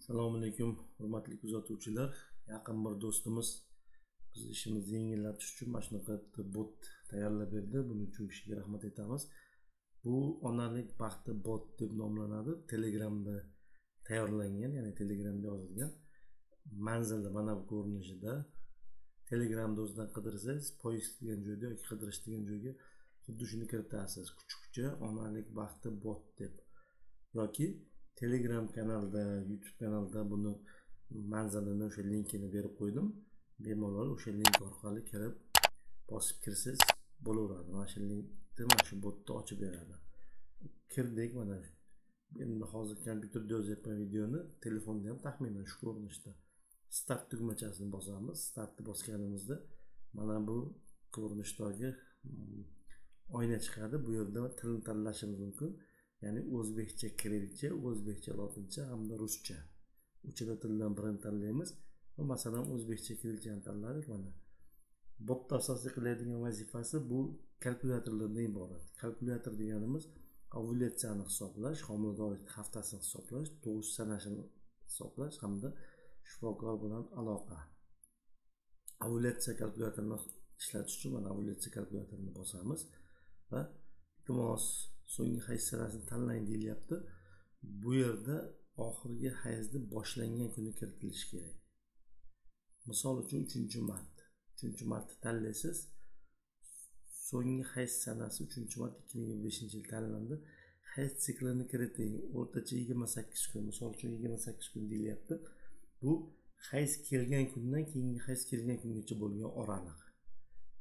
Assalomu alaykum hurmatli kuzatuvchilar. Yaqin bir do'stimiz biz ishimizni yengillatish uchun mana shunaqa bot tayyorlab berdi. Buning uchun kishiga rahmat aytamiz. Bu onalik baxti bot deb nomlanadi. Telegramda tayyorlangan, ya'ni Telegramda yozilgan. Manzilda mana bu ko'rinishida Telegramda o'zidan qidirsangiz, poisk degan joyda yoki qidirish degan joyga xuddi shuni kiritasiz. Kuchukcha onalik baxti bot deb yoki Telegram kanalida, YouTube kanalida buni manzilini, o'sha linkini berib qo'ydim. Bemalol o'sha link orqali kirib bosib kirsangiz bo'laveradi. Mana shu linkni, mana shu botni ochib beradi. Kirdik, mana endi hozir kompyuterda yozyapman videoni, telefonda ham taxminan shu ko'rinishda. Start tugmachasini bosamiz. Startni bosganimizda mana bu ko'rinishdagi oyna chiqadi. Bu yerda tilni tanlashimiz mumkin. Ya'ni o'zbekcha kirilcha, o'zbekcha lotincha hamda ruscha. Uchala tildan birini tanlaymiz. Va masalan o'zbekcha kirilchani tanladik mana. Botda asosiy qiladigan vazifasi bu kalkulyatorlardan iborat. Kalkulyator deganimiz ovulyatsiyani hisoblash, homiladorlik haftasini hisoblash, tug'ish sanashini hisoblash hamda shifokor bilan aloqa. Ovulyatsiya kalkulyatorini ishlatish uchun mana ovulyatsiya kalkulyatorini bosamiz va iltimos so'nggi hayz sanasini tanlang deyilyapti. Bu yerda oxirgi hayzni boshlangan kuni kiritilishi kerak. Misol uchun 3-mart. 3-martni tanlaysiz. So'nggi hayz sanasi 3-mart 2025-yil tanlandi. Hayz siklini kiriting. O'rtacha 28 kun. Misol uchun 28 kun deyilyapti. Bu hayz kelgan kundan keyingi hayz kelgan kungacha bo'lgan oraliq.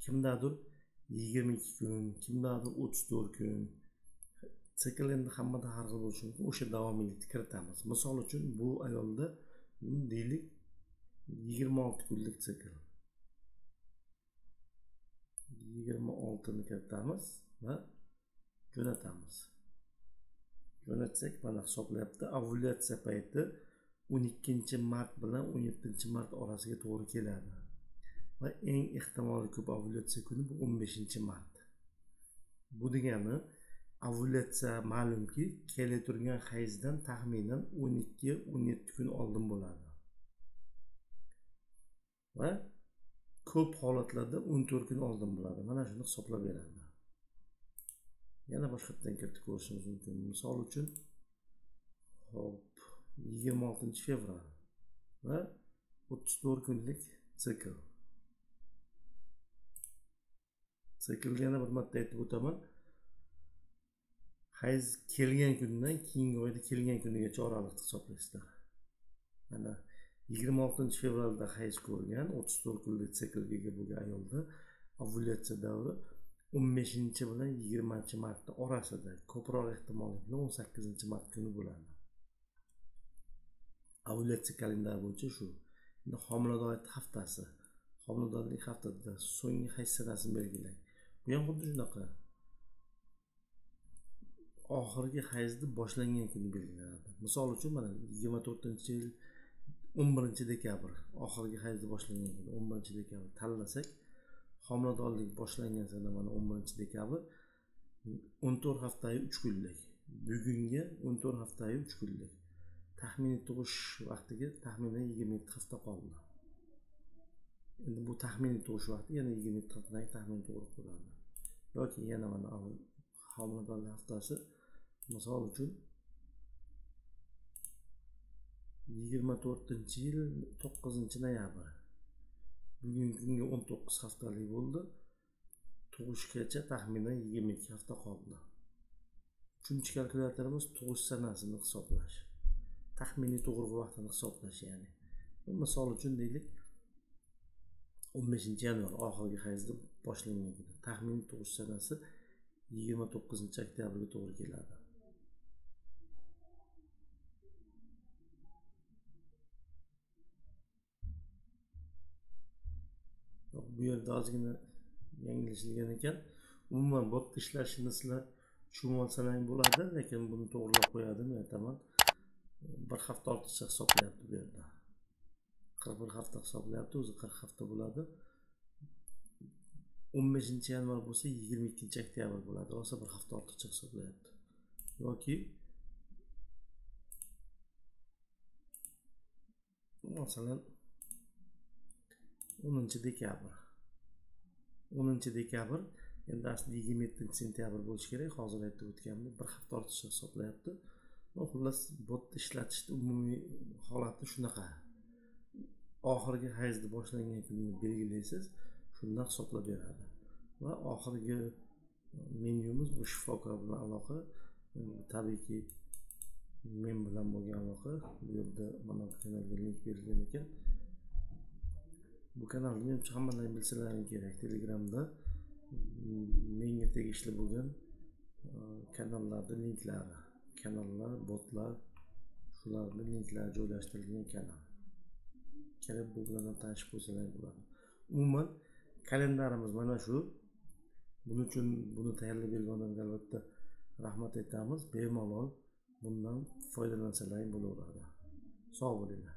Kimdadir 22 kun, kimdadir 34 kun. Sikl endi hammada har xil bo'lishi mumkin. O'sha davomiylikni kiritamiz. Misol uchun bu ayolda deylik 26 kunlik sikl. 26 ni kiritamiz va jo'natamiz. Jo'natsak mana hisoblayapti. Ovulyatsiya payti 12-mart bilan 17-mart orasiga to'g'ri keladi. Va eng ehtimoli ko'p ovulyatsiya kuni bu 15-mart. Bu degani ovulyatsiya ma'lumki kela turgan hayzdan taxminan 12-17 kun oldin bo'ladi. Va ko'p holatlarda 14 kun oldin bo'ladi. Mana shuni hisoblab beradi. Yana boshqatdan kiritib ko'rishimiz mumkin. Misol uchun, hop, 26-fevral va 34 kunlik sikl. Siklni yana bir marta aytib o'taman. Hayz kelgan kundan keyingi oyda kelgan kunigacha oraliqni hisoblaysizlar. Mana 26-fevralda hayz ko'rgan 34 kunlik siklga ega bo'lgan ayolda ovulyatsiya davri 15 bilan 20-martda orasida, ko'proq ehtimollik bilan 18-mart kuni bo'ladi. Ovulyatsiya kalendari bo'yicha shu. Endi homiladorlik haftasi. Homiladorlik haftasida so'nggi hayz sanasini belgilang. Bu ham xuddi shunaqa. Oxirgi hayzni boshlangan kuni belgilanadi. Misol uchun mana 24-yil 11-dekabr oxirgi hayzni boshlangan kuni 11-dekabr tanlasak, homiladorlik boshlangan sana mana 11-dekabr 14 haftayu 3 kunlik. Bugunga 14 haftayu 3 kunlik. Taxminiy tug'ish vaqtiga taxminan 27 hafta qoldi. Endi bu taxminiy tug'ish vaqti yana 27 haftadan taxmin to'g'ri bo'ladi. Yoki yana mana homiladorlik haftasi misol uchun 24-yil 9-noyabr. Bugungi kunga 19 haftalik bo'ldi. Tug'ishgacha taxminan 22 hafta qoldi. 3-kalkulyatorimiz tug'ish sanasini hisoblash. Taxminiy tug'ruq vaqtini hisoblash, ya'ni. Misol uchun deylik 15-yanvar oxirgi hayzni boshlangan kuni. Taxminiy tug'ish sanasi 29-oktyabrga to'g'ri keladi. Bu yerda ozgina yanglishilgan ekan. Umuman bot ishlashini sizlar tushunib olsalar bo'ladi, lekin buni to'g'rilab qo'yadi, men aytaman. Bir hafta ortiqcha hisoblayapti bu yerda. 41 hafta hisoblayapti, o'zi 40 hafta bo'ladi. 15-yanvar bo'lsa 22-oktyabr bo'ladi. Rosa bir hafta ortiqcha hisoblayapti. Yoki Masalan, 10 dekabr. 10 dekabr endi aslida 27 sentyabr bo'lishi kerak. Hozir aytib o'tganimdek, bir hafta ortiqcha hisoblayapti. Xullas, bot ishlatishni umumiy holati shunaqa. Oxirgi hayzni boshlangan kunni belgilaysiz, shundan hisoblab beradi. Va oxirgi menyumiz bu shifokor bilan aloqa. Tabiiyki, men bilan bo'lgan aloqa. Bu yerda mana bu kanalga link berilgan ekan. Bu kanalni menimcha hammalaring bilsalaring kerak. Telegramda menga tegishli bo'lgan kanallarning linklari, kanallar, botlar, shularning linklari joylashtirilgan kanal. Kirib bu bilan tanishib qo'ysalaring bo'ladi. Umuman kalendarimiz mana shu. Buning uchun buni tayyorlab bergan odamga albatta rahmat aytamiz. Bemalol bundan foydalansalaring bo'laveradi. Sog' bo'linglar.